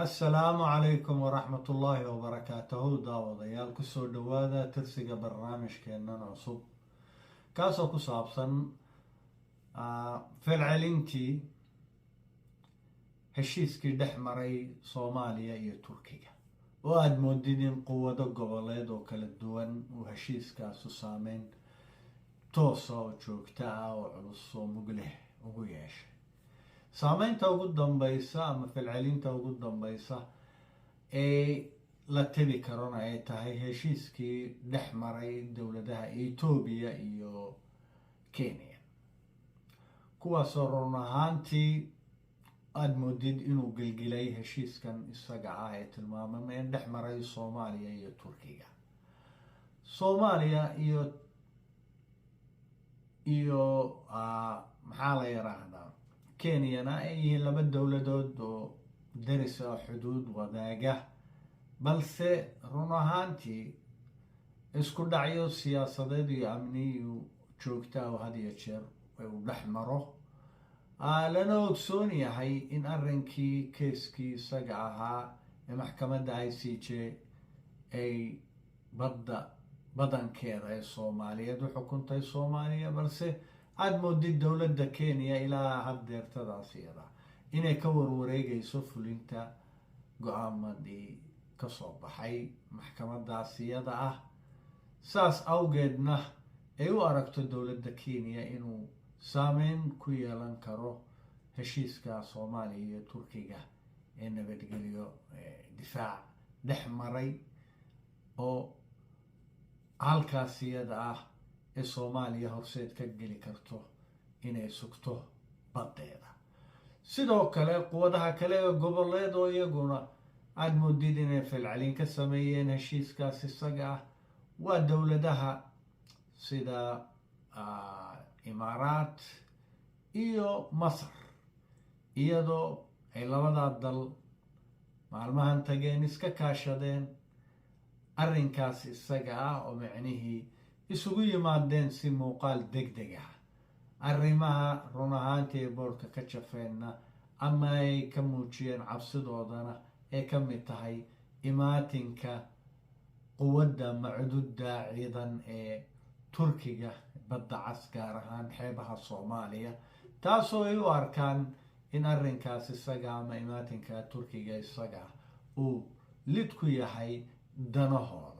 Assalaamu calaykum waraxmatullaahi wabarakaatuhu. Daawadayaal, kusoo dhowaada tirsiga barnaamijkeennan cusub, kaasoo ku saabsan falcelintii heshiiskii dhex maray Soomaaliya iyo Turkiga, oo aada moodid in quwado goboleed oo kala duwan uu heshiiskaasu saameyn toosa oo joogta ah oo culus oo mug leh ugu yeeshay. Saameynta ugu dambeysa ama falcelinta ugu dambeysa ee la tebi karona ay tahay heshiiskii dhex maray dowladaha Etoobiya iyo Kenya, kuwaasoo run ahaantii aada moodid inuu gilgilay heshiiskan isaga ah ee tilmaamay ee dhex maray Soomaaliya iyo Turkiga. Soomaaliya iyo maxaa la yiraahdaa, Kenyana ay yihiin laba dowladood oo deris ah, xuduud wadaaga, balse run ahaantii isku dhacyo siyaasadeed iyo amniyu joogta oo had iyo jeer uu dhex maro, lana ogsoon yahay in arrinkii keeskii isaga ahaa ee maxkamadda ICJ ay badda badankeeda ee Soomaaliyeed u xukuntay Soomaaliya, balse aada moodid dowladda Kenya ilaa haddeertadaas iyada inay ka warwareegayso fulinta go-aamadii kasoo baxay maxkamadaas iyada ah. Saas awgeedna ay u aragto dowladda Kenya inuu saameyn ku yeelan karo heshiiska Soomaaliya iyo Turkiga ee nabadgelyo difaac dhex maray, oo halkaas iyada ah ee Soomaaliya horseed ka geli karto inay sugto baddeeda. Sidoo kale quwadaha kale ee goboleed oo iyaguna aada moodid inay falcelin ka sameeyeen heshiiskaas isaga ah waa dowladaha sida Imaaraat iyo Masar, iyadoo ay labadaa dal maalmahan tageen iska kaashadeen arrinkaas isaga ah, oo micnihii isugu yimaadeen si muuqaal deg deg ah. Arrimaha run ahaantii ay boodhka ka jafeenna ama ay ka muujiyeen cabsidoodana ay ka mid tahay imaatinka quwadda macdudda ciidan ee Turkiga Badda Cas, gaar ahaan xeebaha Soomaaliya, taasoo ay u arkaan in arrinkaas isaga ama imaatinka Turkiga isaga uu lid ku yahay danahooda.